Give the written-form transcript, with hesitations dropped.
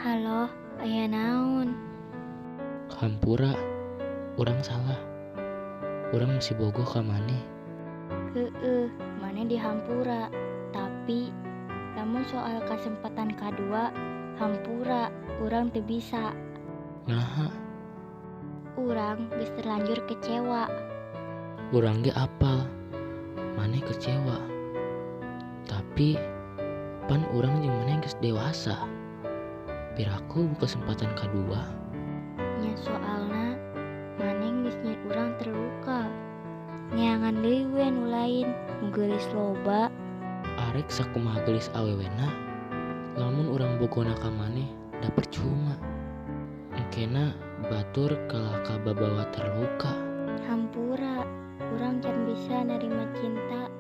Halo, aya naon? Hampura, urang salah. Urang masih bogoh ka maneh. Heeh, maneh dihampura. Tapi lamun soal kesempatan kadua, hampura, urang teu bisa. Naha? Urang geus terlanjur kecewa. Urang ge apal, maneh kecewa. Tapi pan urang jeung maneh geus dewasa. Piraku kesempatan kadua. Nya soalna maneh geus nyeun urang terluka. Neangan deui we nu lain, nu geulis loba. Arek sakumaha geulis awewena, lamun urang bogona ka maneh da percuma. Engkena batur kalah kababawa terluka. Hampura, urang can bisa nerima cinta